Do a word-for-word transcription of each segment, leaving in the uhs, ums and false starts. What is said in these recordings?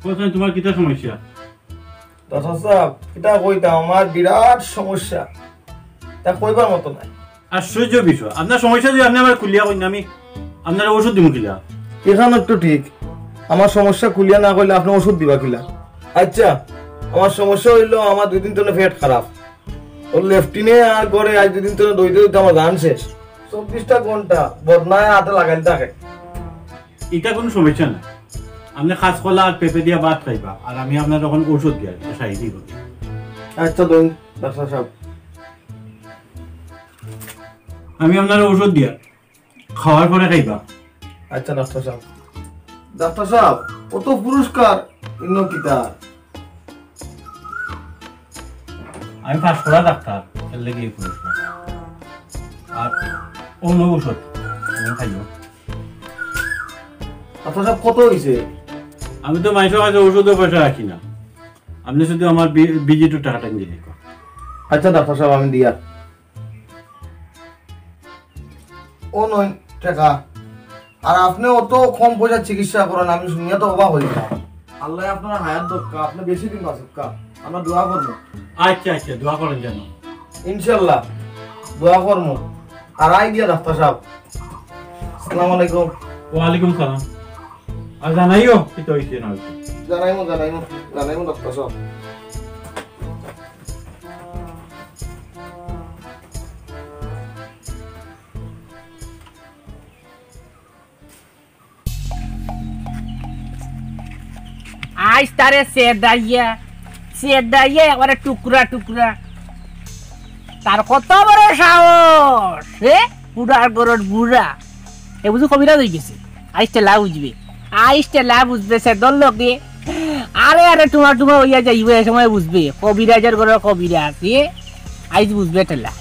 কও চাইন, তুমার কিতা সমস্যা? ডাক্তার সাব, কিতা কইতাম, আমার বিরাট সমস্যা, তা কইবার মতো নাই। আশ্চর্য বিষয়, আপনার সমস্যা যদি আপনে আমারে খুলিয়া কইন না, আমি আপনারে ঔষধ দিমু কিলা? ইখান একটু ঠিক, আমার সমস্যা খুলিয়া না কইলে আপনে ঔষধ দিবা কিলা? আচ্ছা, আমার সমস্যা অইলো, আমার দুই দিন ধরে পেট খারাপ, ও লেফটিনে আর ঘরে আইজ দুই দিন ধরে দইতে দইতে আমার জান শেষ। চব্বিশটা ঘন্টা বদনায় আতে লাগাইল থাকে। ইটা কুনু সমস্যা না, আপনে কাঁচকলা আর পেঁপে দিয়া ভাত খাইবা, আর আমি আপনারে অখন ঔষধ দিয়ার, ইটা সাইডে দিবা। আচ্ছা, ধরুন, ডাক্তার সাব। আমি আপনারে ঔষধ দিয়ার, খাওয়ার পরে খাইবা। আচ্ছা, ডাক্তার সাব। ডাক্তার সাব, অত পুরস্কার ইনো কিতা? আমি পাস করা ডাক্তার, এর লাগি এই পুরস্কার। আর অন্য ঔষধ, অন্য খাইও। ডাক্তার সাব, কত অইছে? আমি তো মানষর কাছে ঔষধর পয়সা রাখি না, আপনে শুধু আমার বি-, ভিজিটর টাকাটা নিয়ে লিখো। আচ্ছা ডাক্তার সাব, আমি দিয়া। ও নয় টাকা। আর আপনে অত কম পয়সা চিকিৎসা করেন, আমি শুনিয়া তো অবাক অইলাম। আল্লায় আপনার হায়াত দরকার, আপনে বেশি দিন বাঁচুক্কা, আমরা দোয়া করমু। আচ্ছা, আচ্ছা, দোয়া করেন যেন। ইনশাল্লাহ, দোয়া করমু। আর আই গিয়া ডাক্তার সাব। আসসালামু আলাইকুম। ওয়ালাইকুম সালাম। আর জানাইও কিতা অইছে না অইছে। জানাইমু, জানাইমু, জানাইমু ডাক্তার সাব। আইজ তারে সেদাইয়া, সেদাইয়া একবারে টুকরা টুকরা। তার কত বড় সাহস, হে? বুড়ার ঘরর বুড়া। এ বুঝি কবিরাজ অইগেছে। আইজ ঠেলা বুঝবে। আইজ ঠেলা বুঝবে সেদর লগে। আরে, আরে, টুমা টুমা অইয়া যাইবে, এ সময় বুঝবে। কবিরাজর ঘরর কবিরাজ, হে? আইজ বুঝবে ঠেলা।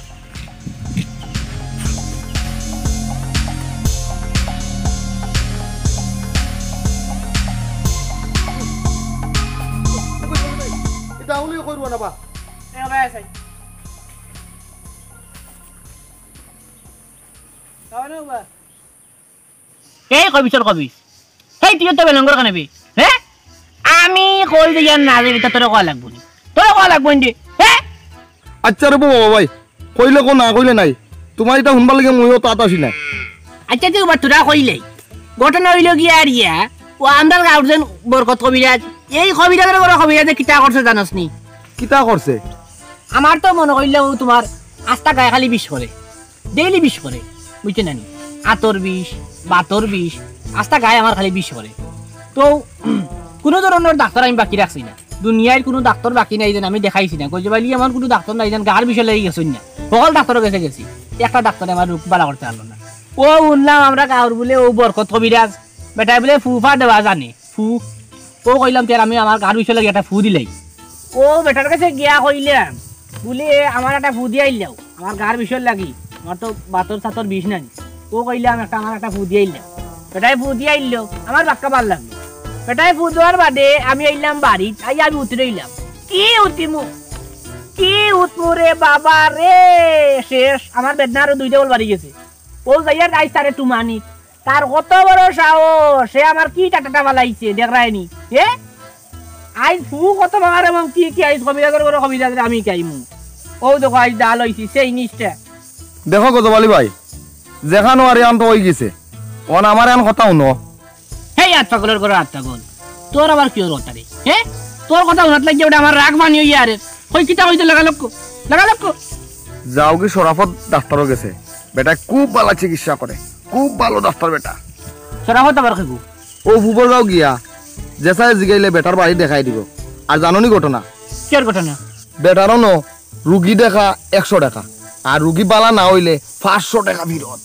এটা আঙুলে কইরো না বা। এ ভাই আছে। তাহলে বা। এই কবি, চল কবি। হেই, তুই তো বেলঙ্গর কানে বে। হে? আমি কই যে ইয়ার না যাইবি, তা তোরে কওয়া লাগবো নি। তোরে কওয়া লাগবো নি রে। হে? আচ্ছা রে বাবা ভাই, কইলে কও, না কইলে নাই। তুমার ইটা হুনবার লাগি মুইও তাত আছি না। আচ্ছা, তুই বা তোরা কইলে। ঘটনা অইলো গিয়া আর ইয়া, ও আমরার গাঁওর যেন বরকত কবিরাজ, এই কবিরাজর বড় কবিরাজে কিতা করছে জানোস নি? কিতা করছে? আমার তো মনো অইলো ও তুমার আস্তা গায়ে খালি বিষ করে। ডেইলি বিষ করে, বুঝছো না নি? আতর বিষ, বাতর বিষ, আস্তা গায়ে আমার খালি বিষ করে। তো, কুনু ধরনর ডাক্তার আমি বাকি রাখছি না। দুনিয়ার কুনু ডাক্তার বাকি নাই যেন আমি দেখাইছি না। গজবালি এমন কুনু ডাক্তার নাই যেন গার বিষর লাগি গেছইন না। হকল ডাক্তারর গেছে গেছি। একটা ডাক্তারে আমার রোগ বালা করতে পারলো না। ও হুনলাম আমরা গাঁওর বুলে ও বরকত কবিরাজ, বেটায় বুলে ফু-ফা দেওয়া জানে। ফু। ও কইলাম, "তে আমি আমার গার বিষর লাগি একটা ফু দিলাই।" ও বেটার গেছে গিয়া কইলাম, বুলে, "আমার একটা ফু দিয়া আইলাও, আমার গার বিষর লাগি, আমার তো বাতর সাতর বিষ নাই।" ও কইলাম, "একটা, আমার একটা ফু দিয়া আইলাও।" বেটায় ফু দিয়া আইলো, আমার বাক্কা ভালা লাগলো। বেটায় ফু দেওয়ার বাদে আমি আইলাম বাড়িত, আইয়া আমি উতরাইলাম। কি উতিমু? কি উতমু রে বাবা রে, শেষ। আমার বেদনা আরো দুই ডাবল বাড়ি গেছে। ও যাইয়ার আইজ তারে টুমানি। তার কত বড় সাহস, সে আমার কি টাটাটা ফালাইছে, দেখরায়নি? হে? আইজ ফু কত ভাঙার এবং কি কি আইজ কবিরাজর ঘরো কবিরাজরে আমি খাইমু। ও দেখো, আইজ ডাল অইছি, সেই নিচটা। দেখো গজব আলী ভাই, যেখানো আর এখান তো অইগেছে, অন আমার এখান কথা হুনো। হেই আত পাগলর ঘরো আত পাগল, তোর আবার কিওর কথা রে? হে? তোর কথা হুনাত লাগিয়া ওটা আমার রাগ পানি অইয়া আরে। কই কিতা কইতে লাগা লক্ষ্য? লাগা লক্ষ্য? যাওগি শরাফত ডাক্তারর গেছে, বেটায় খুব ভালা চিকিৎসা করে, খুব ভালা ডাক্তার বেটা। শরাফত আবার কইবো? ও ফুবর গাঁও গিয়া, যেসারে জিগাইলে বেটার বাড়ি দেখাই দিবো। আর জানোনি ঘটনা? কিওর ঘটনা? বেটার অনো রুগী দেখা একশো টেকা, আর রুগী ভালা না অইলে পাঁচশো টেকা ফিরত।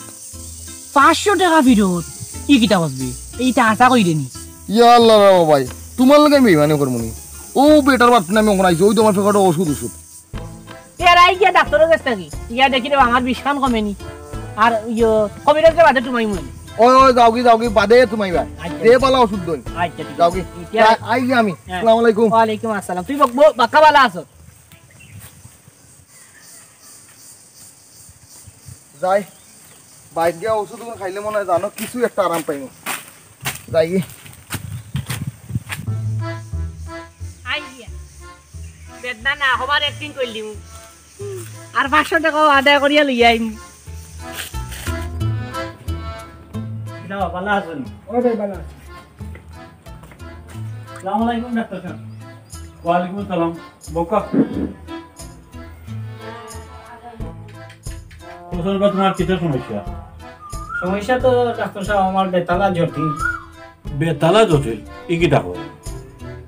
পাঁচশো টেকা ফিরত? ই কিতা কস বে? ইতা হাছা কইরে নি? ইয়া আল্লাহ রে বাবা ভাই, তুমার লগে আমি বেইমানি করমু নি? ও বেটার বাপ না আমি অখন আইছি, ওই তো আমার ফেকাটো ওষুধ ওষুধ। এর আই গিয়া ডাক্তারর গেছ থাকি। ইয়া দেখি রে, আমার বিষখান কমেনি। আর ইয়ো, কবিরাজরে বাদে টুমাইমু। ওই, ওই, যাওগি, যাওগি, বাদে টুমাইবা। আচ্ছা। দে ভালা ওষুধ দইন। আচ্ছা, ঠিক আছে। যাওগি। ইতিয়া আই, আই গি আমি। হ্যাঁ। আসসালামু আলাইকুম। ওয়ালাইকুম আসসালাম। তুই বক-, বক-, বাক্কা ভালা আছো? যাই, বাইত গিয়া ওষুধ গুলো খাইলে মনে হয় জানো কিছু একটা আরাম পাইমু। যাই। না, হবার acting করিলিমু। আর পাঁচশো টেকাও আদায় করিয়া লইয়া আইমু। যাও, ভালা আছইন? ও ভাই, ভালা আছি। আসসালামু আলাইকুম ডাক্তার সাব। ওয়ালাইকুম আসসালাম। বউক্কা। কওছাইন বা তুমার কিতা সমস্যা? সমস্যা তো ডাক্তার সাব, আমার বেতালা জটিল। বেতালা জটিল? ই কিতা কও?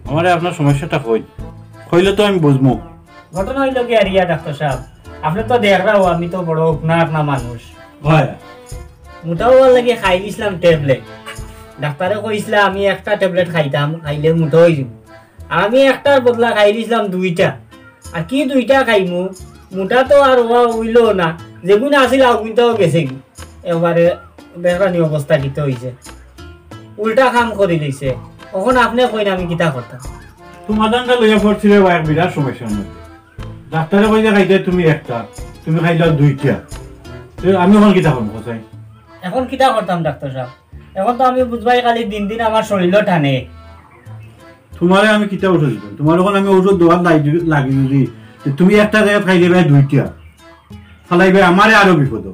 আমারে আপনার সমস্যাটা কইন, কইলে তো আমি বুঝমু। ঘটনা অইলো গিয়া রে ডাক্তার সাব, আপনে তো দেখরাউ আমি তো বড় হুকনা-হাকনা মানুষ। অয়। মুটা অওয়ার লাগি খাইলিছলাম ট্যাবলেট। ডাক্তারে কইছলা আমি একটা ট্যাবলেট খাইতাম, খাইলে মুটা অইযিমু। আর আমি একটার বদলা খাইলিছলাম দুইটা। আর কি দুইটা খাইমু? মুটা তো আর অওয়া অইলো না, যেগুন আছিল অগুনতাও গেছেগি। একবারে দেখরানি অবস্থা কিতা অইছে, উল্টা কাম করিলিছে। অখন আপনে কইন আমি কিতা করতাম? তুমার দানটা লইয়া পড়ছি রে বা এক বিরাট সমস্যার মধ্যে। ডাক্তারে কইছে খাইতায় তুমি একটা, তুমি খাইলাও দুইটা। তে আমি অখন কিতা করমু কওছাইন? অখন কিতা করতাম ডাক্তার সাব? অখন তো আমি বুঝবায় খালি দিন দিন আমার শরীলো টানে। তুমারে আমি কিতা ঔষধ দিতাম? তুমার অখন আমি ঔষধ দেওয়ার লাগি, লাগি যদি, যে তুমি একটা জাগাত খাইলাইবায় দুইটা, ফালাইবায় আমারে আরো বিপদো।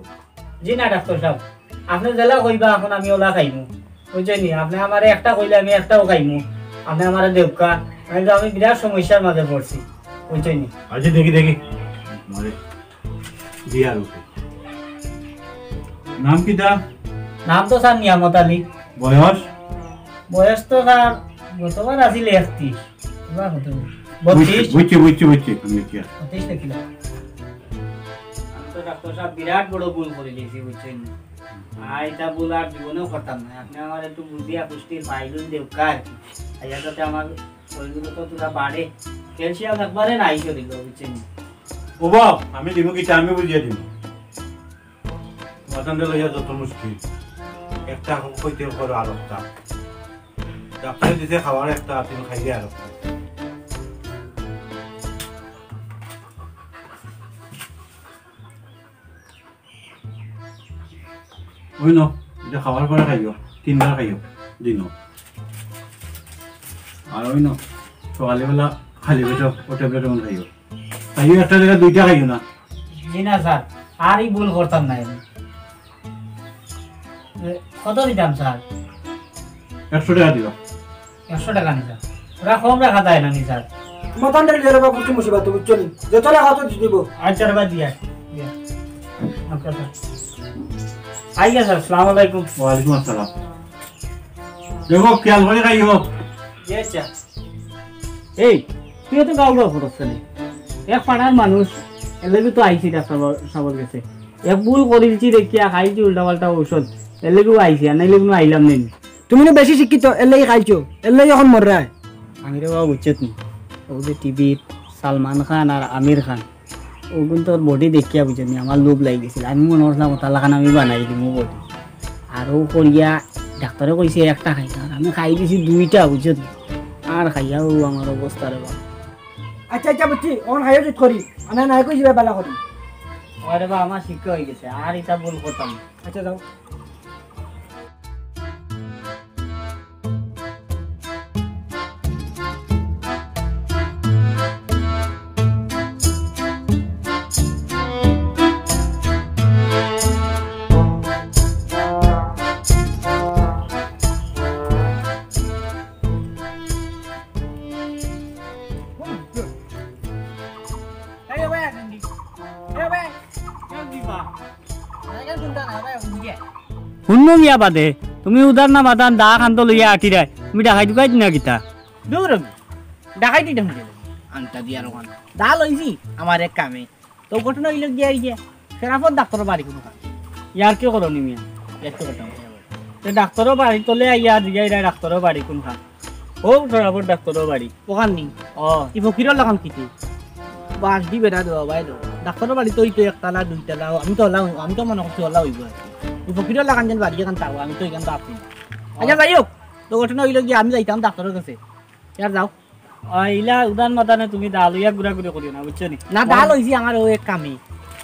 জি না ডাক্তার সাব, আপনে যেলা কইবা অখন আমি অলা খাইমু, বুঝছইন নি? আপনে আমারে একটা কইলে আমি একটাও খাইমু, আপনে আমারে দেউক্কা, নাইলে তো আমি বিরাট সমস্যার মাঝে পড়ছি, বুঝছইন নি? আচ্ছা, দেখি, দেখি। মারে। দিয়া রূপে। নাম কিতা? নাম তো স্যার নিয়ামত আলী। বয়স? বয়স তো স্যার গতবার আছিল একত্রিশ। এবার কত? বত্রিশ। বুঝছি, বুঝছি, বুঝছি, বুঝছি। আমি কি আর বত্রিশ লেখিলাম। আমি তো ডাক্তার সাব বিরাট বড় ভুল করিলিছি, বুঝছইন নি? আর ইতা ভুল আর জীবনেও করতাম না। আপনে আমারে একটু বুঝিয়া পুষ্টির পাইলুন দেউক্কা আর কি। আইয়া যাতে আমার শরীরো তো থুড়া বাড়ে, ক্যালসিয়াম একবারে নাই শরীরো, বুঝছইন নি? ও বাপ, আমি দিমু কিতা, আমি বুঝিয়া দিমু। মাথাটা লইয়া যত মুশকিল, একটা কইতে করো আর একটা। ডাক্তারে দিছে খাওয়ার একটা, তুমি খাইলে আর একটা। অইন, ইটা খাওয়ার পরে খাইও, তিনবার খাইও দিনো। আর অইন, সকালবেলা খালি পেটো অউ ট্যাবলেট অখন খাইও। খাইও, একটা জাগাত দুইটা খাইও না। জি না স্যার, আর ই ভুল করতাম না আমি। এ, কত দিতাম স্যার? একশো টেকা দিবা। একশো টেকা নি স্যার? ওরা কম রাখা যায় না নি স্যার? মতন রেখে দিলে বাবু কি মুসিবত, বুঝছো নি? যত রাখা তো দিব। আচ্ছা রে ভাই, দিয়া, দিয়া। আচ্ছা স্যার। আইগা স্যার, আসসালামু আলাইকুম। ওয়ালাইকুম আসসালাম। দেখো, খেয়াল করি খাইও। জি আচ্ছা। এই, তুই তো গাউ গাউ করস কেনে? এক পাড়ার মানুষ, এর লাগি তো আইছি ডাক্তার সাবর গেছে। এক ভুল করিলছি দেখিয়া খাইছি উল্টা পাল্টা ঔষধ, এর লাগিউ আইছি, আর নাইলে কুনু আইলাম নায় নি। তুমি নু বেশি শিক্ষিত, এর লাগি খাইছো, এর লাগি অখন মররায়। আমি রে বাবা বুঝছত নি, অউ যে টিভিত সালমান খান আর আমির খান, অগুনতর body দেখিয়া বুঝছত নি, আমার লোভ লাগি গেছিল। আমি মনো করছিলাম অতার লাখান আমি বানাই দিমু body। আর অউ করিয়া ডাক্তারে কইছে একটা খাইতাম, আর আমি খাই দিছি দুইটা, বুঝছত নি? আর খাইয়া অউ আমার অবস্থা রে বাবা। আচ্ছা, আচ্ছা, বুঝছি, অখন খাইয়া ঠিক করি, আমি নাই কই যাইবা বালা করি। আরে বা, আমার শিক্ষা অই গেছে, আর ইতা ভুল করতাম না। আচ্ছা, যাও। হুননু মিয়া বাদে, তুমি উদার না বাদান দা খান্দ লইয়া আটিরায়, তুমি ডাকাইত দুকাইত না কিতা? দূর হবি, ডাকাইত দিতাম কেনে? আন্তা দিয়ার অখান। দা লইছি আমার এক কামে। তো ঘটনা অইলো গিয়া, এই যে, শেরাফত ডাক্তরর বাড়ি কুনখান? ইয়ার কি করো নি মিয়া? ইয়ার কি করতাম? তে ডাক্তরর বাড়ি তলে আইয়া জিগাইরা ডাক্তরর বাড়ি কুনখান? অউ শেরাফত ডাক্তরর বাড়ি। অখান নি? অ। ই ফকিরর লাখান কিতা? বাঁশ দি বেড়া দেওয়া ভাই দেওয়া। ডাক্তরর বাড়ি তো অইতো একতলা, দুইতলা, আমি তো অলা, আমি তো মনো করছি অলা অইবো আর কি। ই ফকিরর লাখান যেন বাড়ি এখান থাকবো, আমি তো এখান থাকছি না। আচ্ছা, যাই হোক, তো ঘটনা অইলো গিয়া, আমি যাইতাম ডাক্তরর গেছে। ইয়ার যাও। অ, ইলা উদান মাতানে তুমি দা লইয়া ঘুরাঘুরি করিও না, বুঝছো নি? না, দা লইছি আমার অউ এক কামে।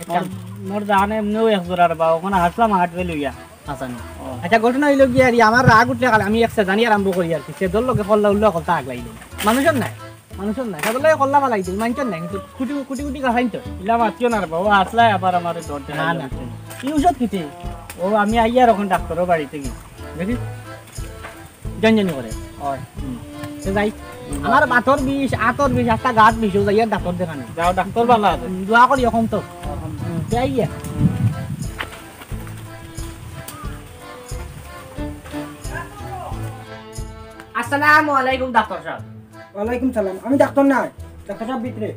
এক কাম। মোর, মোর জান এমনেউ এক জোড়ার বা, অখান হাসলাম হাট লইয়া। আচ্ছা, নি। অ। আচ্ছা, ঘটনা অইলো গিয়া, আর আমার রাগ উঠলে খালি আমি এক সেজানি আরম্ভ করি আর কি। সেজর লগে কল্লা উল্লা কলতা আগলাইলে। মানুষজন নাই। মানুষর নাই, সবর লগে কল্লা ফালাই দেই, মানষর নাই, কিন্তু কুটি কুটি কুটি গাছাইন তো। ইলা মাতিও না রে বাবা, আসলাই আবার আমারে ডর দেখাইলা। না, না। ই ঔষধ কিতা? ও আমি আইয়ার অখন ডাক্তরর বাড়ি থাকি, দেখি জানি জানি করে। ওই। হুম। তে যাই। আমার বাতর বিষ, আতর বিষ, আস্তা গাত বিষ, ও যাইয়ার ডাক্তর দেখানি। যাও, ডাক্তর ভালা আছে। দোয়া করি অখন তো। হুম, তে আইয়া। আসসালামু আলাইকুম ডাক্তর সাব। ওয়ালাইকুম সালাম। আমি ডাক্তর নায়, ডাক্তর সাব ভিতরে।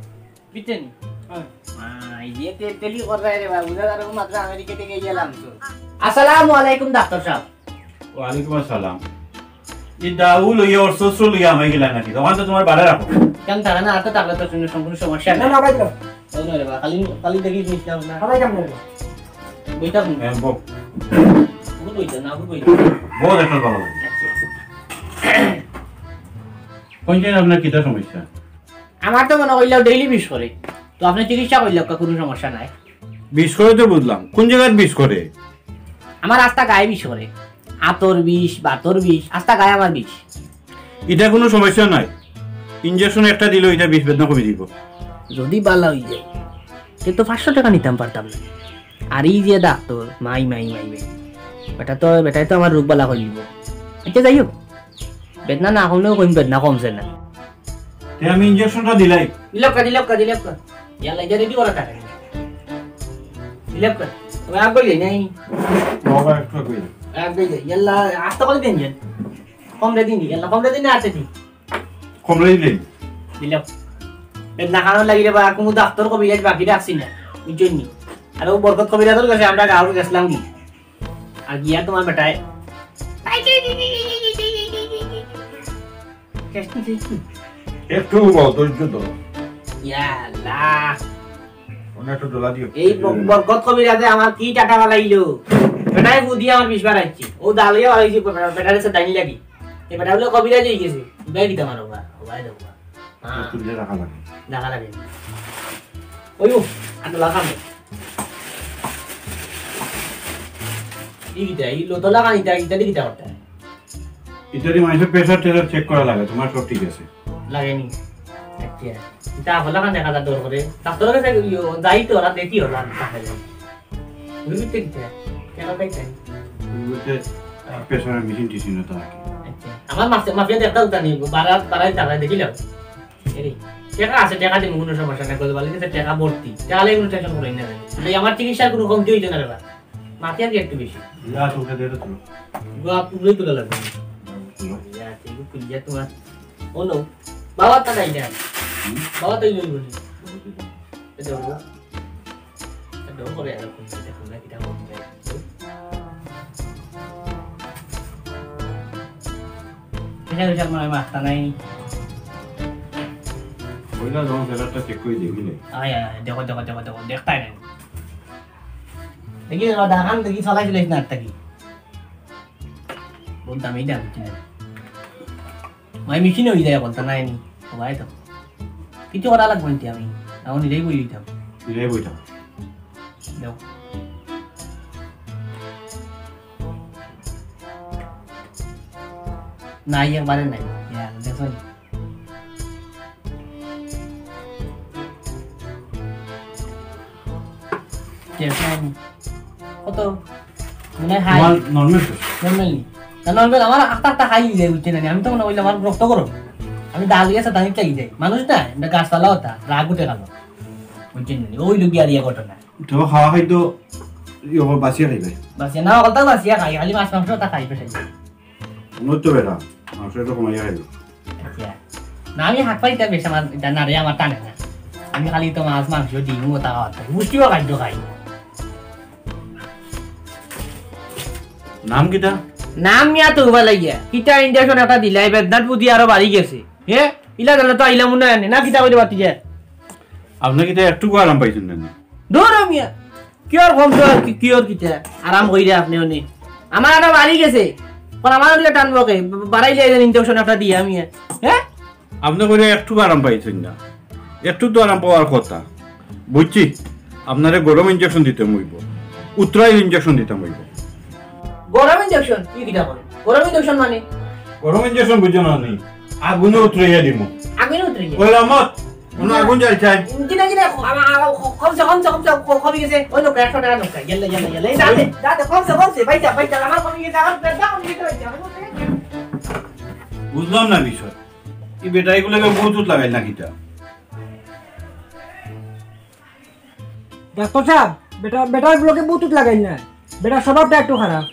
ভিতরে নি? হ্যাঁ। আহ, এই যে তেল তেলি কর রে বা, বুঝা যার মাত্র আমেরিকা থাকি গেলাম তো। আসসালামু আলাইকুম ডাক্তর সাব। ওয়ালাইকুম আসসালাম। ই দাউ লইয়া, অস্ত্র লইয়া আমায় গেলা নাকি? অখান তো তুমার বাড়া রাখো। কেন তারা না, আর তো থাকলে তো শুনে সম্পূর্ণ সমস্যা না, নাই। না, ভাই, না। ও না রে বা, খালি, খালি দেখিস নিস না, না। খালাই কেমন রে? বইতাম। হ্যাঁ, বউ। বউ বইতা না, বউ বইতা। বউ দেখো বাবা। কোন জায়গায় আপনার কিতা সমস্যা? আমার তো মনে কইলাও ডেইলি বিষ করে, তো আপনে চিকিৎসা করিলাউক্কা, কুনু সমস্যা নাই। বিষ করে তো বুঝলাম, কুন জাগাত বিষ করে? আমার আস্তা গায়ে বিষ করে, আতর বিষ, বাতর বিষ, আস্তা গায়ে আমার বিষ। ইটা কুনু সমস্যা নাই, ইনজেকশন একটা দিলে ইটা বিষ বেদনা কমি দিবো। যদি বালা অই যায়, তে তো পাঁচশো টেকা নিতাম পারতাম না। আর ই যে ডাক্তর, মাই, মাই, মাই, মাই। বেটা তো, বেটায় তো আমার রোগ বালা করি দিবো। আচ্ছা, যাই হোক, বেদনা না কমলেও কইম, বেদনা কমছে না। তে আমি ইনজেকশনটা দিলাই। দিলাউক্কা, দিলাউক্কা, দিলাউক্কা। ইয়াল্লা, ইটা রেডি করা থাকে। দিলাউক্কা। তুমি আগ গই নাই। বাবা, একটু আগ গই। আগ গই, ইয়াল্লা, আস্তে করি দেইন যেন। কম রে দিন, ইয়াল্লা, কম রে দিন, আস্তে দিন। কম রে দিন। দিলাউক্কা। বেদনা খানোর লাগি রে বা, আর কুনু ডাক্তর কবিরাজ বাকি রাখছি না। বুঝছইন নি? আর ও বরকত কবিরাজর গেছে আমরা গাউর গেছলাম কি? আর গিয়া তুমার বেটায়। একটু বাও, ধৈর্য ধরো। ইয়া আল্লাহ। অনে একটু ডলা দিও। এই ব-, বরকত কবিরাজে আমার কি টাটা ফালাইলো। বেটায় ফু দিয়া আমার বিষ বাড়াইছে। ও দালিয়া বাড়াইছে, বেটা, বেটারে সে দাইন লাগি। এ বেটা বলে কবিরাজ অই গেছে। উবাই দিতাম আর ওবা, ওবাই দেবো। হ্যাঁ। তুলিয়া রাখা লাগে। রাখা লাগে। ওই ও, আর লাগা নেই। ই কিতা, ই লতলা কান ইতা, ইতা দি কিতা করতা? ইতা দি মানুষর প্রেশার টেশার চেক করা লাগে, তুমার সব ঠিক আছে। লাগে নি? আচ্ছা। ইতা হলা কান দেখা যার ডর করে। ডাক্তরর গেছে ইয়ো, যাই তো, ওরা দেখি হলা কান দেখা যায়। ঘুরতে কিতা? কেন তাই তাই? ঘুরতে, আহ, প্রেশারের মেশিন টেশিন তো আর কি। আচ্ছা। আমার মাফিয়া, মাফিয়া দেখতাম জানি, বাড়া, বাড়াই তারা দেখিলাম। এরে, টেকা আছে, টেকা দিমু, কুনু সমস্যা নাই, গজবালি দিছে, টেকা ভর্তি। টেকা লইয়া কুনু টেনশন করইন না। এই আমার চিকিৎসার কুনু কমতি অইতো না রে বা। মাফিয়া কি একটু বেশি? ইয়া, তোকে দে তো তুলো। গো, আপ-, তুলে তুলে লাগবে। তুলো। ইয়া, ঠিক আছে, তুলিয়া তুমার। ও নো, বাবা তা নাই না। হুম? বাবা তো এই লইব নি। এটা হলো। এটা হলো করে আর কোন, এটা কোন, এটা কোন। এটা ওই যে আমার মাথা নাই। ওইটা যখন সেলারটা চেক করে দেখবি নে। আয়, আয়, আয়, দেখো, দেখো, দেখো, দেখো, দেখতাই নাই। দেখি, ওরা দেখান, দেখি, চালাই চলে না, একটা কি? বহুত দামি দাম, বুঝছি না। মাই মেশিনে অই যায়, বলতা নাই নি। সবাই তো। কিছু করা লাগবে না আমি। এখন নিজেই বই দিতাম। নিজেই বইতাম। দেও। নাই, একবারে নাই। ইয়া, দেখো। দেখো। কত? মানে হাই। তোমার নরমাল তো? নরমাল নি? না, নরমাল আমার আস্তা আস্তা হাই অই যায়, বুঝছো না নি? আমি তো মনে কইলাম আমার রক্ত গরম। আমি ডাল গেছে, তাই চাই যায়। মানুষ না, এটা গাছপালা ওটা, রাগ উঠে গেল। বুঝছো না নি? ওই লোক আর ইয়ে ঘটনা। তো খাওয়া খাই তো, ইয়ে, বাসিয়া খাইবে। বাসিয়া না, অকলতা বাসিয়া খাই, খালি মাছ মাংস ওটা খাই, পেশাই। মনে তো বেটা, মাংস তো কমাইয়া খাইবে। আচ্ছা। না, আমি হাত পাইতে বেশ আমার, এটা না রে, আমার টানে না। আমি খালি তো মাছ, মাংস, ডিম, ওটা খাওয়াতে। পুষ্টিও খাদ্য খাই। নাম কিতা? নাম মিয়া তো উবা লাগিয়া। কিতা ইনজেকশন একটা দিলাই, বেদনার বুদ্ধি আরো বাড়ি গেছে। হে? ইলা গেলে তো আইলাম মনে হয় না, কিতা কইতে পারতি যে? আপনি কিতা একটুকু আরাম পাইছেন না? দূর হ মিয়া। কিওর কম তো আর কি, কিওর কিতা? আরাম কইরা আপনি উনি। আমার একটা বাড়ি গেছে। পর আমার ওদিকে টানবো কে? বাড়াইলে এই ইনজেকশন একটা দিয়ে আমি। হে? আপনি কইরা একটু আরাম পাইছেন না। একটু তো আরাম পাওয়ার কথা। বুঝছি, আপনারে গরম ইনজেকশন দিতে হইব। উত্তরাইল ইনজেকশন দিতে হইব। গরম ইনজেকশন? কি কিতা করে? গরম ইনজেকশন মানে? গরম ইনজেকশন বুঝছো না নি? আগুনে উতরাইয়া দিমু। আগুনে উতরাইয়া? ওই রহমত, কোনো আগুন জ্বালছাই? জি না, জি না, কমছে, কমছে, কমছে, কমে গেছে। ওই নৌকা, একশো টেকা নৌকা। গেলে, গেলে, গেলে। এই যাতে, যাতে, কমছে, কমছে, ভাই যা, ভাই যা, আমার কমে গেছে, আমার পেটটা কমে গেছে, ভাই যা। বুঝলাম না বিষয়। এই বেটা এগুলোকে Bluetooth লাগাইল না কিতা? ডাক্তার সাহেব, বেটা, বেটার ব্লকে Bluetooth লাগাইল না। বেটার স্বভাবটা একটু খারাপ।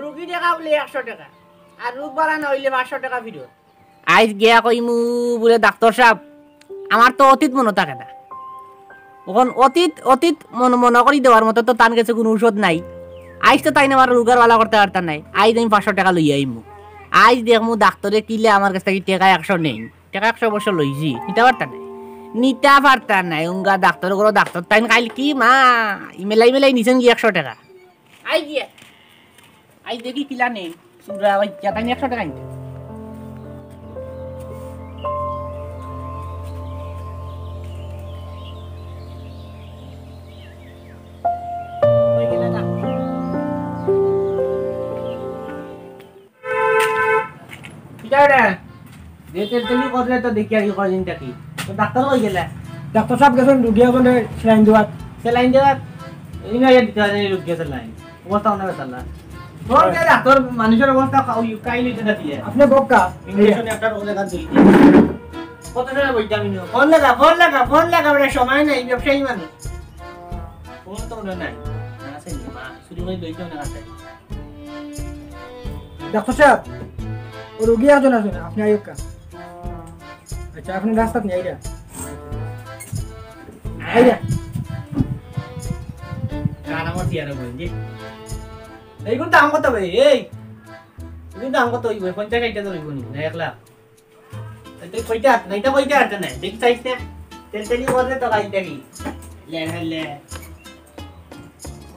রুগী দেখা বলে একশো টেকা, আর রোগ বাড়া না হইলে পাঁচশো টেকা ফিরত। আইজ গিয়া কইমু বুলে, "ডাক্তার সাহেব, আমার তো অতীত মনো থাকে না।" অখন অতীত, অতীত মনো, মনো করি দেওয়ার মতো তো তান গেছে কুনু ঔষধ নাই। আইজ তো তাইন আমার রোগর বালা করতা পারতা নায়। আইজ আমি পাঁচশো টেকা লইয়া আইমু। আইজ দেখমু ডাক্তারে কিলা আমার গেছ থাকি টেকা একশো নেইন। টেকা একশো অবশ্য লইছি, নিতা পারতা নায়। নিতা পারতা নায়। উঙ্গা ডাক্তার, ওগুলো ডাক্তার তাইন খাইল কি মা, ইমেলাই মেলাই নিছেন কি একশো টেকা। আই গিয়া। আই দেখি কিলা নেই। সুরা ওই জাতানি একশো টেকা নিতে। ওই গেলে না। কিতা রে? যে তেলতেলি করলে তো দেখি আর কি কয়দিন থাকি। তো ডাক্তার কই গেলে? ডাক্তার সাহেব গেছেন রুগী একজনে সেলাইন দেওয়াত। সেলাইন দেওয়াত? এই না, ইয়ে দিতে হয় না, এই রুগী সেলাইন। অবস্থা অনেক বেতাল না। তোর যে ডাক্তার মানুষের অবস্থা কাউ-, কাইল হইতে না দিয়ে। আপনি বক্কা। ইঞ্জেকশন একটা রোগ দেখা দিই। কত সময় বইতে আমি নিও? ফোন লাগা, ফোন লাগা, ফোন লাগা, বেটা সময় নাই, ব্যবসায়ী মানুষ। ফোন তো মনে নাই। না, আছে নি, মা, চুরি করে দইতে মনে কাছে। ডাক্তার সাহেব, ও রোগী একজন আছে না, আপনি আইউক্কা। আচ্ছা, আপনি রাস্তাত নিয়ে আইরা। আইরা। কার আমার চেয়ারে বই, জি। এইগুলো দাম কত ভাই? এই, এইগুলো দাম কত হইব? পঞ্চাশ ষাটটা ধরইব নি? না, এক লাখ। এই তুই কইতে হাত না, এটা কইতে হাত না। দেখি চাইছ না? তেল তেলি করে তো খাই দেখি। লে, লে, লে।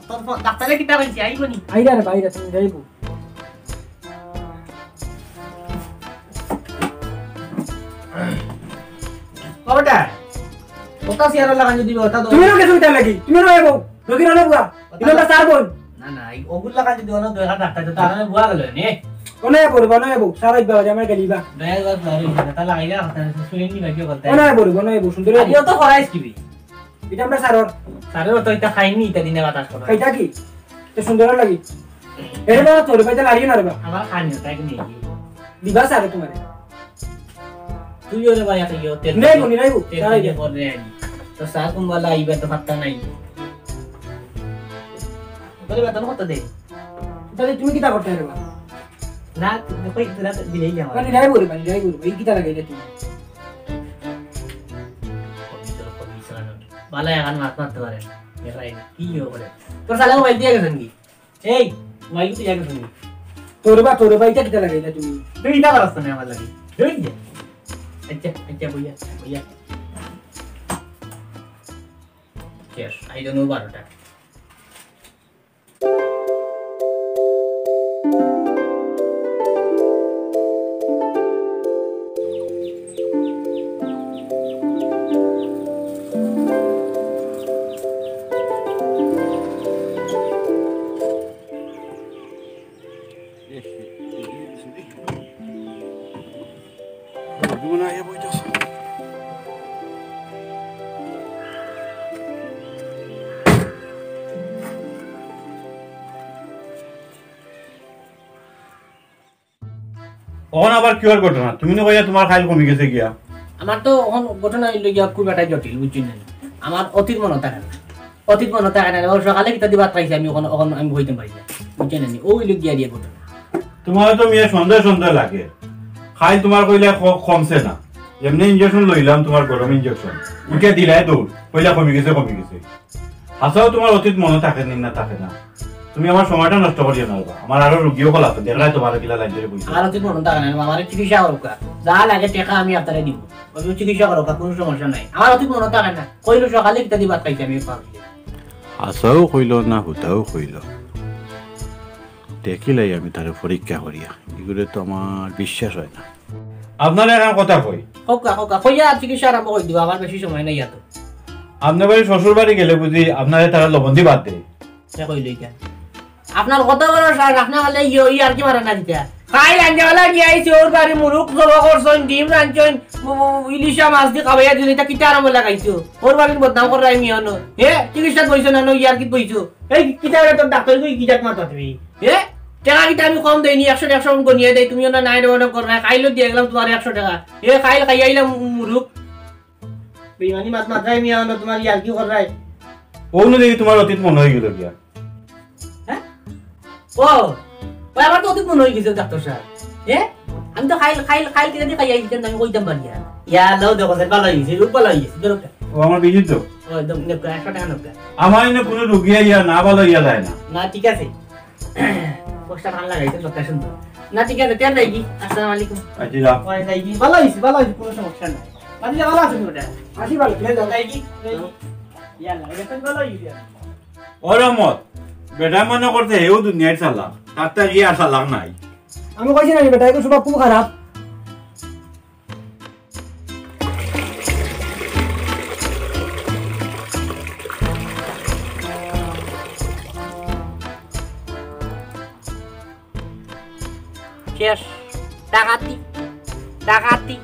তোর ফ-, ডাক্তারে কিতা কইছে? আইব নি? আইরা রে ভাই, তুমি যাইব। বাবাটা, কথা সিয়ারা লাগান যদি কথা তো। তুমি রোগে সুবিধা লাগি, তুমি রোগে বউ, রোগীর অনেক বুয়া, ইনো তা চার বোন। না, না, এই ওগুলা কাজে দিও না, দয়া ডাক্তার তো তারা বুয়া গেল নে। কোনে পড়বা, নয় বউ, সারা ইবা আমার গেলিবা। দয়া করে আর এই কথা লাগাইলা, কথা শুনে নি ভাগ্য কথা। কোনে পড়বা, নয় বউ, সুন্দর। আরে ও তো ফরাইস কি বি? এটা আমরা সারর। সারর তো এটা খাইনি, এটা দিনে বাতাস করে। এটা কি? তো সুন্দর লাগি। এরে বাবা, তোর পাইতে লাগি না রে বাবা। আমার খানি তাই কি নেই? দিবা সারে তোমারে। তুই ওরে ভাই, একটা ইয়ে তেল নেই, বনি নাই, তেল সারা দিয়ে ইয়ে। পরে আনি। তো সার কোন বালা আইবা তো পাত্তা নাই। বলে বেতন কত দেয়? তাহলে তুমি কিতা করতে পারবা? না, তুমি কই তোরা তো দিলেই যাও। মানে যাই বলবে, মানে যাই বলবে, এই কিতা লাগে এটা তুমি? বালা এখন মাত মারতে পারে। এরাই কি ইয়ে করে? তোর সালে মোবাইল দিয়ে গেছেন কি? এই, মোবাইল তো দিয়ে গেছেন কি? তোর বা, তোর বা, এটা কিতা লাগে এটা তুমি? তুই এটা করাস না আমার লাগে। ধুই দে। আচ্ছা, আচ্ছা, বইয়া, বইয়া। শেষ, আই জন্য বারোটা। অখন আবার কিওর ঘটনা? তুমি না কইয়া তোমার খাইল কমি গেছে গিয়া। আমার তো অখন ঘটনা অইল গিয়া খুব একটা জটিল, বুঝছইন না? আমার অতীত মনো থাকে না। অতীত মনো থাকে না। অখন সকালে কিতা দি ভাত খাইছি আমি অখন, অখন আমি কইতাম পারি না। বুঝছইন না? ও অইল গিয়া দিয়া ঘটনা। তোমার তো মিয়া সন্দেহ সন্দেহ লাগে। খাইল তোমার কইলে ক-, কমছে না। এমনে ইঞ্জেকশন লইলাম, তোমার গরম ইঞ্জেকশন। উঠে দিলাই দৌড়। কইলা কমি গেছে, কমি গেছে। হাছাউ তোমার অতীত মনো থাকে নি না থাকে না? তুমি আমার সময়টা নষ্ট করিও না বাবা। আমার আরো রুগী অকল আছে, দেখরায় তোমার কিলা লাইন ধরি বইছে। আমার অতীত মনো থাকে না, আমার চিকিৎসা করউক্কা। যা লাগে টেকা আমি আপনারে দিমু। অউ চিকিৎসা করউক্কা, কুনু সমস্যা নাই। আমার অতীত মনো থাকে না। কইলো সকালে কিতা দি ভাত খাইছি আমি, পাগল। হাছাউ কইলো না হুতাউ কইলো। দেখিলাই আমি তারে পরীক্ষা করিয়া। ইগুরে তো আমার বিশ্বাস অয় না। আপনারে একখান কথা কই। কউক্কা, কউক্কা, কইয়া চিকিৎসা আরম্ভ করি দিবা, আমার বেশি সময় নাই এত। আপনার বাড়ি শ্বশুর বাড়ি গেলে বুঝি আপনারে তারা লবণ দি ভাত দেয়? হে কইলো ইটা। আপনার কত বড় সাহস, আপনে খালি ইয়ো ইয়ারকি মারা না দিতা। কাইল আনতে বেলা গিয়া আইছি, ওর বাড়ি মুরুগ জবো করছইন, ডিম রানছইন, উ, উ, ইলিশা মাছ দি খাওয়াইয়া দিন, ইটা কিতা আরম্ভ লাগাইছো? ওর বাড়ির বদনাম কররায় মিয়া অনো। হে, চিকিৎসাত বইছো না, অনো ইয়ারকিত বইছো? এই কিতা বেটা তোর ডাক্তার কই কি জাত মাত মাতরে? হে, টেকা কিতা আমি কম দেইনি, একশো একশো গনিয়া দেই, তুমি অনো নাই রে অনো কররায়, কাইলও দিয়া গেলাম তুমারে একশো টেকা। হে, কাইল খাইয়া আইলাম মুরুগ। বেইমানি মাত মাতরায় মিয়া অনো, তুমার ইয়ারকি কররায়। অনো দেখি তুমার অতীত মনো অইগেলো গিয়া। হে? ও, ওই আমার তো অতীত মনো অইগেছে ডাক্তার সাব। হে? আমি তো কাইল, কাইল, কাইল কিতা দি খাইয়া আইছি, আমি কইতাম পারি না। ইয়া আল্লাহ, দেখো, স্যার, ভালা অইগেছে, রোগ ভালা অইগেছে, ধরো একটা। ও, আমার বিজিত তো। ও, একদম, নেবকা, একশো টেকা নেবকা। আমার এনে কুনু রুগী আইয়া না ভালা অইয়া যায় না। না, ঠিক আছে। পোস্টার ভালা লাগাইছে, লোকটা সুন্দর। না, ঠিক আছে, তে যাইগি। আসসালামু আলাইকুম। আচ্ছা, যাও। ওই যাইগি, ভালা অইছে, ভালা অইছে, কুনু সমস্যা নাই। বাদ দিয়া ভালা আছো নি ওটা? আছি ভালা, তে যাও। যাইগি, যাইগি। ইয়াল্লা, এটা তো ভালা অইছে। ও রহমত, বেটা মনে করছে হেও দুনিয়ার চালাক, তার তো কি আর চালাক নাই। আমি কইছি না নি বেটা, এগু স্বভাব খুব খারাপ। শেষ। ডাকাতি, ডাকাতি।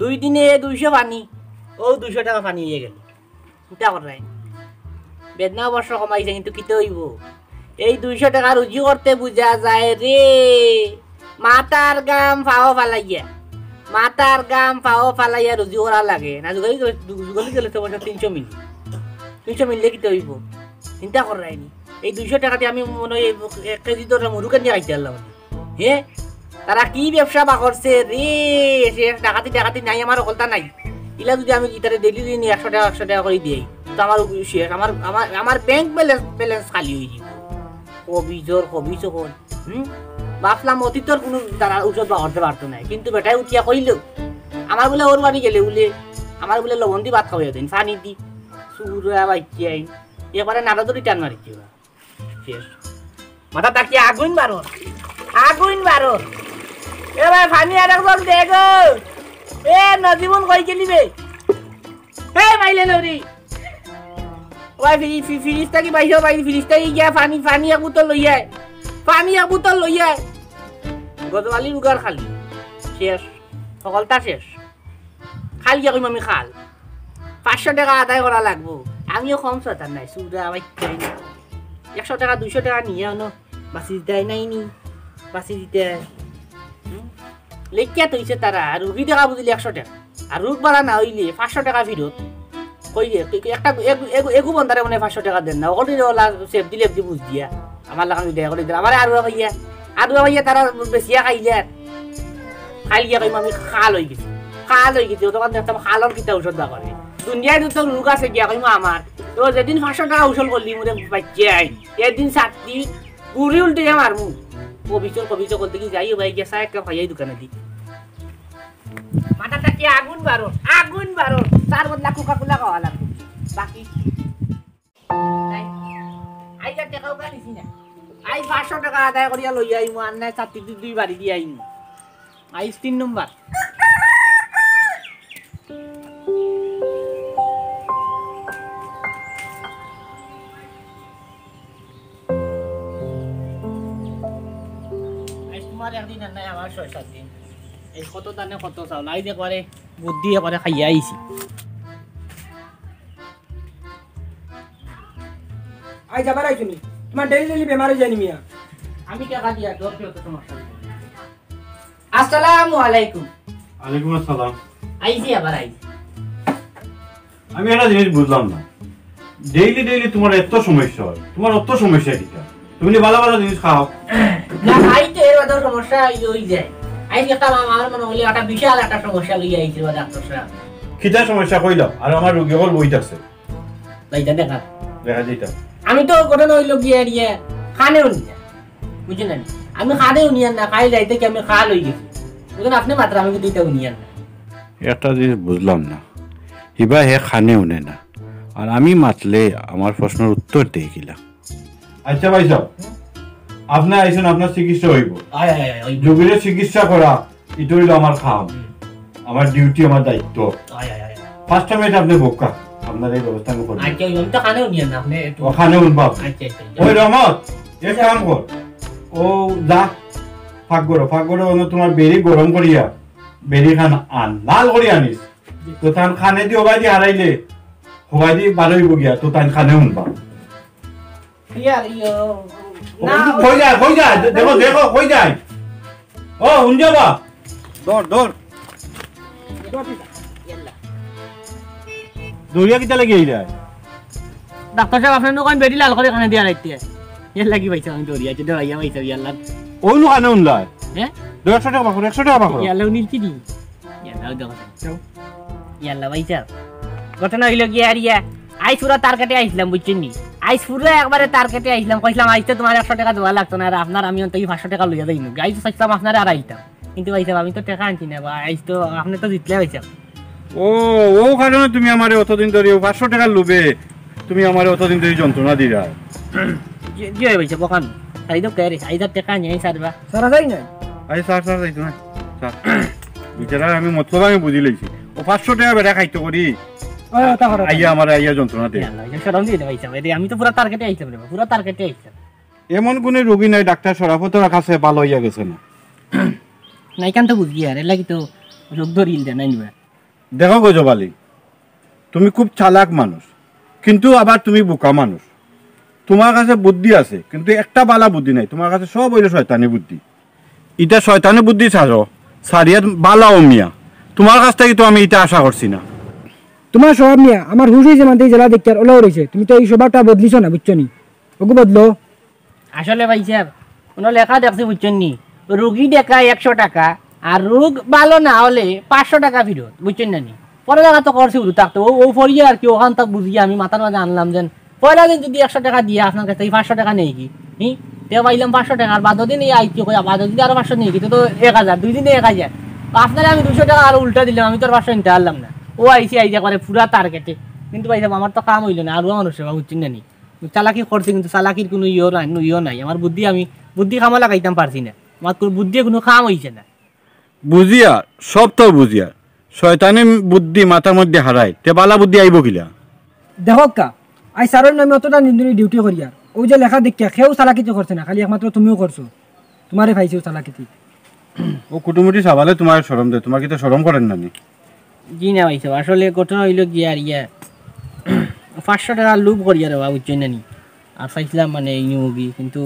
দুই দিনে দুইশো পানি, অউ দুইশো টেকা পানি অইয়া গেল। চিন্তা কররায়। বেদনা অবশ্য কমাইছে, কিন্তু কিতা অইবো? এই দুইশো টেকা রুজি করতে বুঝা যায় রে, মাথার ঘাম পাও ফালাইয়া, মাথার ঘাম পাও ফালাইয়া রুজি করা লাগে। না জুগালি গেলে, জুগালি গেলে তো অবশ্য তিনশো মিলি, তিনশো মিললে কিতা অইবো? চিন্তা কররায় নি। এই দুইশো টেকা দি আমি মনে অয় এক কেজি ধরলাম, মুরুগ আনিয়া খাইতে পারলাম। হে? তারা কি ব্যবসা বা করছে রে? শেষ, ডাকাতি, ডাকাতি নাই, আমার অকলতা নাই। ইলা যদি আমি ইতারে ডেইলি দিন একশো টেকা, একশো টেকা করি দেই, তো আমার শেষ, আমার, আমার, আমার ব্যাংক ব্যালেন্স, ব্যালেন্স খালি অইযিবো। কবিজর, কবিজ অকল। হুম? ভাবলাম অতীতর কুনু তারা ঔষধ বা করতে পারতো নায়, কিন্তু বেটায় উঠিয়া কইলো, আমার বুলে ওর বাড়ি গেলে বুলে, আমার বুলে লবণ দি ভাত খাওয়াইয়া দেইন, পানি দি, সুরা বাইকে আইন, এবারে নাড়া ধরি টান মারি দিবা। শেষ। মাথা তাকিয়া আগুন বারর, আগুন বারর। এ ভাই, পানি আর এক জগ দে গো। এ নজিমুল কই গেলি বে? এ মাইলে লরি। ভাই, ফ্রি-, ফ্রি-, ফ্রিজ থাকি বাইর হ ভাই, ফ্রিজ থাকি গিয়া পানি, পানি এক বোতল লই আয়। পানি এক বোতল লই আয়। গজওয়ালির উগার খালি। শেষ। হকলতা শেষ। খাইল গিয়া কইমু আমি খাইল। পাঁচশো টেকা আদায় করা লাগবো। আমিও কম শয়তান নায়, সুরা বাইচ্চাই। একশো টেকা, দুইশো টেকা নিয়া অনো বাছি দিতায় নায় নি? বাছি দিতায়। হুম? লেখিয়া থইছে তারা, আর রুগী টেকা বুঝিলে একশো টেকা। আর রোগ ভালা না অইলে পাঁচশো টেকা ফিরত। কই রে, তুই কি একটা এগু, এগু, এগু বন্দারে মনে অয় পাঁচশো টেকা দেন না। অকলরে ওলা সেফ দিলে এফদি বুঝ দিয়া। আমার লাখান দয়া করি দিলা। আমারে আরুয়া ভাইয়া, আরুয়া ভাইয়া তারা বেচিয়া খাইলে আর। খাইল গিয়া কইমু আমি খাল অই গেছি। খাল অই গেছি। অতখান দেখতাম খালর কিতা ঔষধ বা করে। দুনিয়াত তো রোগ আছে গিয়া কইমু আমার। তো যেদিন পাঁচশো টেকা উসুল করলি মোরে বাইচ্চাই, এদিন ছাতি গুড়ি উল্টে মারমু। কবিচর, কবিচর করতে কি যাই ভাই গিয়া চা এক কাপ খাইয়াই দোকানে দি। মাথা থাকি আগুন বারর, আগুন বারর। তার বদলা Coca-Cola খাওয়া লাগবো। বাকি নাই। আইজ আর টেকাও কা নিছি না। আইজ পাঁচশো টেকা আদায় করিয়া লই আইমু, আর নাই ছাতি দুই, দুই বাড়ি দিয়া আইমু। আইজ তিন নম্বর। আইজ তুমার একদিন আর নাই, আমার ছয় সাত দিন। এই কত দানে কত চাউল, আইজ একবারে বুদ্ধি একবারে খাইয়া আইছি। আইজ আবার আইছো নি? তুমার ডেইলি ডেইলি বেমার অই যায় নি মিয়া? আমি টেকা দিয়া, তোর কি অত সমস্যা? আসসালামু আলাইকুম। ওয়ালাইকুম আসসালাম। আইছি আবার আইছি। আমি একটা জিনিস বুঝলাম না, ডেইলি ডেইলি তুমার এত সমস্যা অয়, তুমার অত সমস্যা কিতা? তুমি নি ভালা ভালা জিনিস খাও। না, খাই তো এর বাদেও সমস্যা অই, অই যায়। আইজ একটা মা-, আমার মনে অইলে একটা বিশাল একটা সমস্যা লইয়া আইছি বা ডাক্তার সাব। কিতা সমস্যা কইলাও? আর আমার রুগী অকল বইত আছে। যাইতা দেখা। দেখা যাইতা। আমি তো ঘটনা অইলো গিয়া এরিয়া খানে উনি। বুঝলেন? আমি খানে উনিয়ার না, খাই যাইতে কি আমি খাল অই গেছি। বুঝলেন? আপনে মাত্র আমি কিন্তু ইটা উনিয়ার না। একটা জিনিস বুঝলাম না। ইবা হে খানে উনে না। আর আমি মাতলে আমার প্রশ্নর উত্তর দেয় কিলা? আচ্ছা ভাই সাব, আপনে আইছইন, আপনার চিকিৎসা অইবো। আয়, আয়, আয়, অইবো। রুগীরে চিকিৎসা করা, ইটা অইলো আমার কাম। হুম। আমার ডিউটি, আমার দায়িত্ব। আয়, আয়, আয়, আয়। First time ইটা আপনে বউক্কা। আপনার এই ব্যবস্থা আমি করবো। আচ্ছা, ওই আমি তো কানেও নিয়ে না, আপনি একটু ও কানে শুনবা। আচ্ছা, আচ্ছা, আচ্ছা। ওই রহমত, এক কাম কর, ও যা, ফাঁক করো, ফাঁক করো, ওনো তোমার বেরি গরম করিয়া, বেরি খান আন, লাল করিয়া আনিস। তো তান খানে দি ওবায়দি হারাইলে, ওবায়দি বারইবো গিয়া, তো তান খানে শুনবা। ইয়ার, ইয়ো, না, কই যায়, কই যায়, দেখো, দেখো, কই যায়। ও, শুনছো বা? ধর, ধর। দৌড়িয়া কিতা লাগি এই যায়? ডাক্তার সাহেব, আপনার নু কইন বেরি লাল করি খানে দিয়া রাখতে। ইয়ার লাগি পাইছাম আমি দৌড়িয়া, যে দৌড়াইয়া পাইছাম, ইয়াল্লা। ওই নু খানে শুনলায়। হ্যাঁ? ধর, একশো টেকা পাকড়ো, একশো টেকা পাকড়ো। ইয়াল্লা, উনি কি দি? ইয়াল্লা, ওই দেখো। ইয়াল্লা, পাইছাম। ঘটনা হইল কি আর ইয়া, আইজ পুরা টার্গেটে আইছিলাম, বুঝছেন নি? আইজ পুরা একবারে টার্গেটে আইছিলাম, কইছিলাম, "আইজ তো তোমার একশো টেকা দেওয়া লাগতো না, আর আপনার আমি অন্তত পাঁচশো টেকা লইয়া যাইমু।" আইজ তো চাইছিলাম আপনারে আর আইতাম, কিন্তু পাইছাম আমি তো টেকা আনছি না, বা আইজ তো আপনি তো জিতলে পাইছাম। ও, ও কারণে তুমি আমারে অতদিন ধরে ও পাঁচশো টেকার লোভে তুমি আমারে অতদিন ধরে যন্ত্রণা দিরা। জি, জি, ভাই সাহেব, ওখান। আইজ তো কে রে? আইজ আর টেকা নেই, স্যার, বা। সারা যায় নাই। আরে স্যার, স্যার, যাইতো না। স্যার, বিচারা আমি মতলব আমি বুঝি লইছি। ও পাঁচশো টেকা বেটা খাইতো করি। ওই, ওটা করো। আইয়া আমারে আইয়া যন্ত্রণা দেয়। ইয়াল্লা, ভাই সাহেব, শরম দিয়ে দে, ভাই সাহেব। এরে, আমি তো পুরা টার্গেটে আইছিলাম রে, পুরা টার্গেটে আইছিলাম। এমন কোনো রোগী নাই ডাক্তার শরাফতর কাছে ভালো হইয়া গেছে না। না, এখান তো বুঝি আর, এর লাগি তো রোগ ধরিল দেয়, নাই নিবা। দেখো গজব আলী, তুমি খুব চালাক মানুষ, কিন্তু আবার তুমি বোকা মানুষ। তোমার কাছে বুদ্ধি আছে, কিন্তু একটা বালা বুদ্ধি নাই। তোমার কাছে সব হইল শয়তানি বুদ্ধি। ইটা শয়তানি বুদ্ধি ছাড়ো, ছাড়িয়া বালাও মিয়া। তোমার কাছ থেকে তো আমি ইটা আশা করছি না। তোমার স্বভাব নিয়া আমার হুশ হইছে মানতে জেলা দেখিয়ার ওলাও রইছে। তুমি তো এই স্বভাবটা বদলিছো না, বুঝছো নি? ওগু বদলো। আসলে ভাই সাহেব, কোনো লেখা দেখছি, বুঝছেন নি? রুগী দেখায় একশো টাকা, আর রোগ ভালো না হলে পাঁচশো টাকা ফিরত, বুঝছেন না নি? পরে দেখা তো করছি উরু থাকতো, ও, ও ফরিয়ে আর কি, ওখান তো বুঝিয়ে আমি মাথার মাঝে আনলাম যেন, পয়লা দিন যদি একশো টাকা দিয়ে আপনার কাছে এই পাঁচশো টাকা নেই কি? হি? তে পাইলাম পাঁচশো টাকা, আর বাদ দিন এই আইতে কই, বাদ দিন আরো পাঁচশো নেই কি? তো, তো এক হাজার, দুই দিনে এক হাজার। তো আপনারে আমি দুশো টাকা আরো উল্টা দিলাম, আমি তো আর পাঁচশো নিতে পারলাম না। ও আইসি আইসি করে পুরা টার্গেটে। কিন্তু ভাই সাহেব, আমার তো কাম হইল না, আরো মানুষ সেবা, বুঝছেন না নি? চালাকি করছে, কিন্তু চালাকির কোনো ইয়ে নাই, ইয়ে নাই। আমার বুদ্ধি, আমি বুদ্ধি কামো লাগাইতাম পারছি না। আমার কোনো বুদ্ধি কোনো কাম হইছে না। বুঝিয়া, সব তো বুঝিয়া, শয়তানি বুদ্ধি মাথার মধ্যে হারায়, তে বালা বুদ্ধি আইব কিলা? দেখো কা, আই স্যারের নামে অতটা দিন ধরে ডিউটি করিয়ার। ওই যে লেখা দেখিয়া কেউ চালাকিতে করছে না, খালি একমাত্র তুমিও করছো। তোমারে পাইছি ও চালাকিতে। ও কুটুমুটি সাবালে তোমার শরম দেয়, তোমার কিতা শরম করেন না নি? জি না ভাই সাহেব, আসলে ঘটনা হইল কি আর ইয়া, পাঁচশো টাকার লোভ করিয়া রে বাবা, বুঝছেন না নি? আর চাইছিলাম মানে এই নিয়োগই, কিন্তু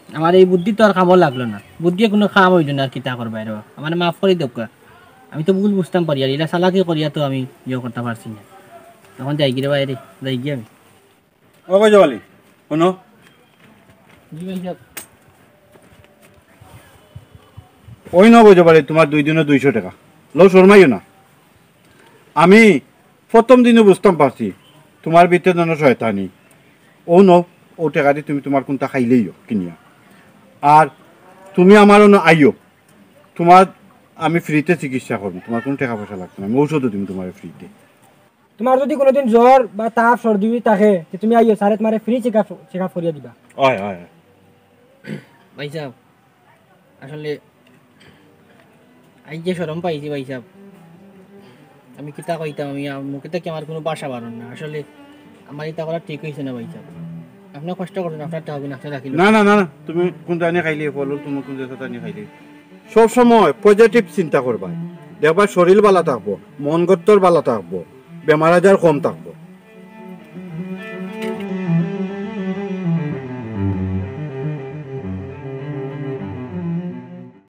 আমার এই বুদ্ধি তো আর কামও লাগলো না, বুদ্ধি কোনো কাম হইল না, আর কিতা করবা রে বাবা, আমার মাফ করে দেউক্কা। আমি তো ভুল বুঝতাম পারি, আর এটা চালাকি করিয়া তো আমি ইয়ে করতে পারছি না। এখন যাই গিয়ে বাইরে, যাই গিয়ে আমি। ও গজব আলী, শুনো। জি ভাই সাহেব। ওই ন গজব আলী, তোমার দুই দিনও দুইশো টাকা। লও, শরমাইও না। আমি প্রথম দিনও বুঝতাম পারছি, তোমার ভিতরে যেন শয়তানি। ও ন, ও টাকা দিয়ে তুমি তোমার কোনটা খাইলেইও কিনিয়া। আর তুমি আমার অনো আইও, তোমার আমি ফ্রিতে চিকিৎসা করবো, তোমার কোনো টাকা পয়সা লাগতো না, আমি ঔষধও দিম তোমার ফ্রিতে। তোমার যদি কোনোদিন জ্বর বা তাপ সর্দি থাকে, তে তুমি আইও, স্যারে তোমারে free check up check up করিয়া দিবা। হয়, হয়, হয়। ভাই সাহেব, আসলে আজ যে শরম পাইছি ভাই সাহেব, আমি কিতা কইতাম, আমি আম-, মুখে থাকি আমার কোনো ভাষা বারণ না। আসলে আমার এটা করা ঠিক হইছে না ভাই সাহেব। আপনি কষ্ট করছেন, আপনার টাকা আপনি রাখিল। না, না, না, না, তুমি কোন জানি খাইলে, ফল তুমি কোন জায়গা জানি খাইলে। সব সময় পজিটিভ চিন্তা করবা, দেখবা শরীর ভালা থাকবো, মন গত্তর ভালা থাকবো, বেমার আজার কম থাকবো।